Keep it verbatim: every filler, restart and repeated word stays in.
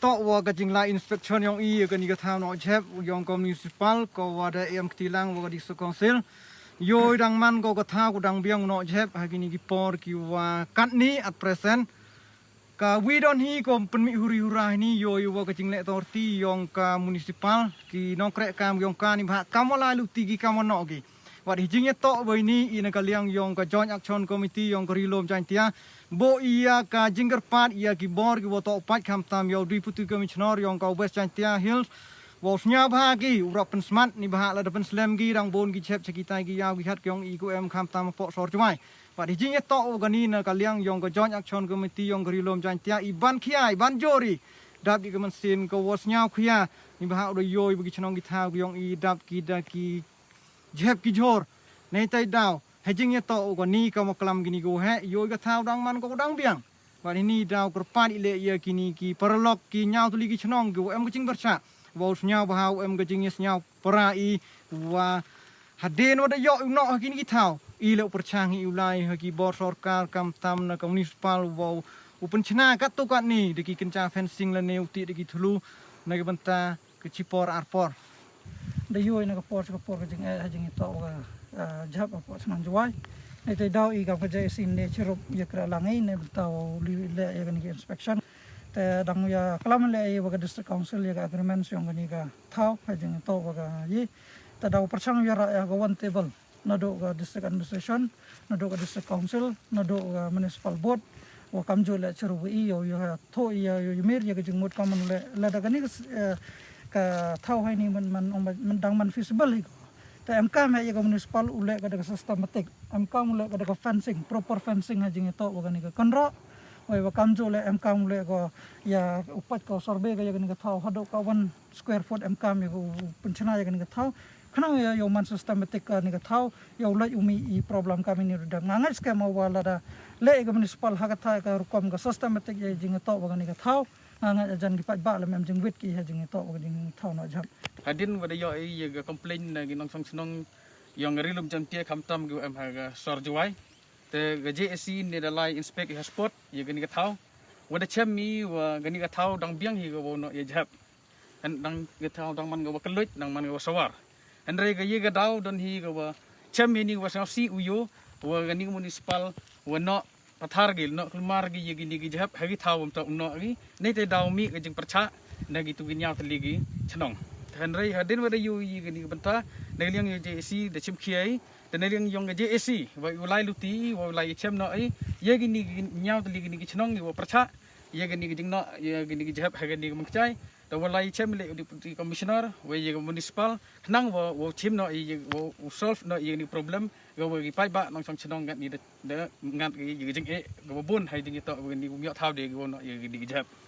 toh wa ka jinglai inspection yong i ya kani ka thaw noh jhep yong ka municipal, ka wa da em kti lang wa ka district council. Yow i dang man ko ka thaw ko dang biang noh jhep ha kini ki por ki wa katni at present. Ka wi don hi ko pynmih huri hura hi ni, yow i wa ka jingleh authority yong ka municipal, ki nongkreh kam yong ka ni bha kam wa lai luti ki kam wa noh ki. Wat hi jingya toh wa i ni i na ka liang yong ka Joint Action Committee yong ka Ri-loom Jaiñtia, bo i ya ka jingkyrpad i ya ki bor ki wa toh pait khamtam yow Deputy Commissioner yong ka West Jaiñtia Hills, wow sñiaw bha ki u rap pynsmat ni bha la da pynslem ki dang bon ki jhep cha ki tai ki yaw ki hat ki yong i ku em khamtam poh sor Jwai. Wat hi jingya toh wa kani na ka liang yong ka Joint Action Committee yong ka Ri-loom Jaiñtia, i ban khia i ban jor i dap i ka mynsiem ka wa sñiaw khia ni bha u da yow i wa ki chnong ki thaw ki yong i dap ki da ki jhep ki jhor. Nei tai daw hi jingya toh wa kani ka wa klam kini ko he yow i ka thaw dang man ko dang biang. Wat hi ni daw kyrpad i leh ya kini ki paralok ki ñiaw tylli ki chnong ki wa em ka jingpyrchah, wow sñiaw bha u em ka jingya sñiaw para i wa hadien wa da yoh u noh ha kini ki thaw i leh u pyrchang i u lai ha ki bor sorkar khamtam na ka municipal wow u pynchna kat tu kat ni da ki kynja fencing lane u ti da ki thlu na ka bynta ka chi por ar por. Da yow i na ka por cha ka por ka jingeh ha jingya toh wa ka, ah, jhep ha por chnong Jwai. Nei tai daw i kam ka JAC ne chirup ya kra lang i ne bynta wow li leh ya kani ka inspection. Te dang ya klam leh i wa ka district council ya ka agreement yong kani ka thaw ha jingya toh wa ka i. Te daw pyrchang ya ra ya ka one table. Naduh ka district administration, naduh ka district council, naduh ka municipal board, wa kamjooh leh chirup i yow ya thoh ya yow ya mir ya ka jingmut kam man leh lada kani ka, eh, ka thaw ha i ni man man man dang man feasible hi ko. Te em kam ya ka municipal u leh ka da ka systematic, em kam u leh ka da ka fencing, proper fencing ha jingya toh wa kani ka kynroh. Wei wa kamjooh leh em kam u leh ko ya u pait ko survey ka ya kani ka thaw haduh ka one square foot em kam ya u pynchna ya kani ka thaw. Khnang ya yow man systematic kani ka thaw, yow lait u mih i problem kam i ni ruh da nga ngait skhem wa lada leh ka municipal ha ka thaw ka rukom ka systematic ya jingya toh wa kani ka thaw. Nga ngait ya jan ki paidbah leh em jingwit ki ha jingya toh wa ka jingthaw noh jhep. Hadien wa da yoh i ya ka complaint na ki nongchong chnong yong ka Ri-loom Jaiñtia khamtam ki wa em ha ka sor Jwai. Te ka JAC ne da lai inspect i ha spot ya kani ka thaw. Wa da chem i wa kani ka thaw dang biang hi ka wow noh ya jhep. Hen dang ka thaw dang man ka wa kylluid, dang man ka wa sawar. Hynrei ka ya ka daw don hi ka wa chem hi ni wa sñiaw si u yow wa kani ka municipal wa noh pathar ki, noh kulmar ki ya kini ki jhep ha ki thaw wa em toh u noh ki. Nei tai daw mih ka jingpyrchah na ki tu ki ñiaw tylli ki chnong. Hynrei hadien wa da yow i ya kani ka bynta na ka liang ya JAC da chim khia i. Te na ka liang yong ka JAC wa u lai luti wa u lai chem noh i ya kini ki ñiaw tylli kini ki chnong ki wa pyrchah ya kani ka jingnoh ya kini ki jhep ha kani ka Myngkchai. Te wa lai chem leh u Deputy Commissioner wa ya ka municipal khnang wa wow chim noh i ya wow u solve noh ya kani ka problem ka wa ki paidbah nongchong chnong ngat ni da ngat ki ya ka jingeh ka wa bun ha i jingya toh wa kani ka um yoh thaw de ka wa noh ya kini ki jhep.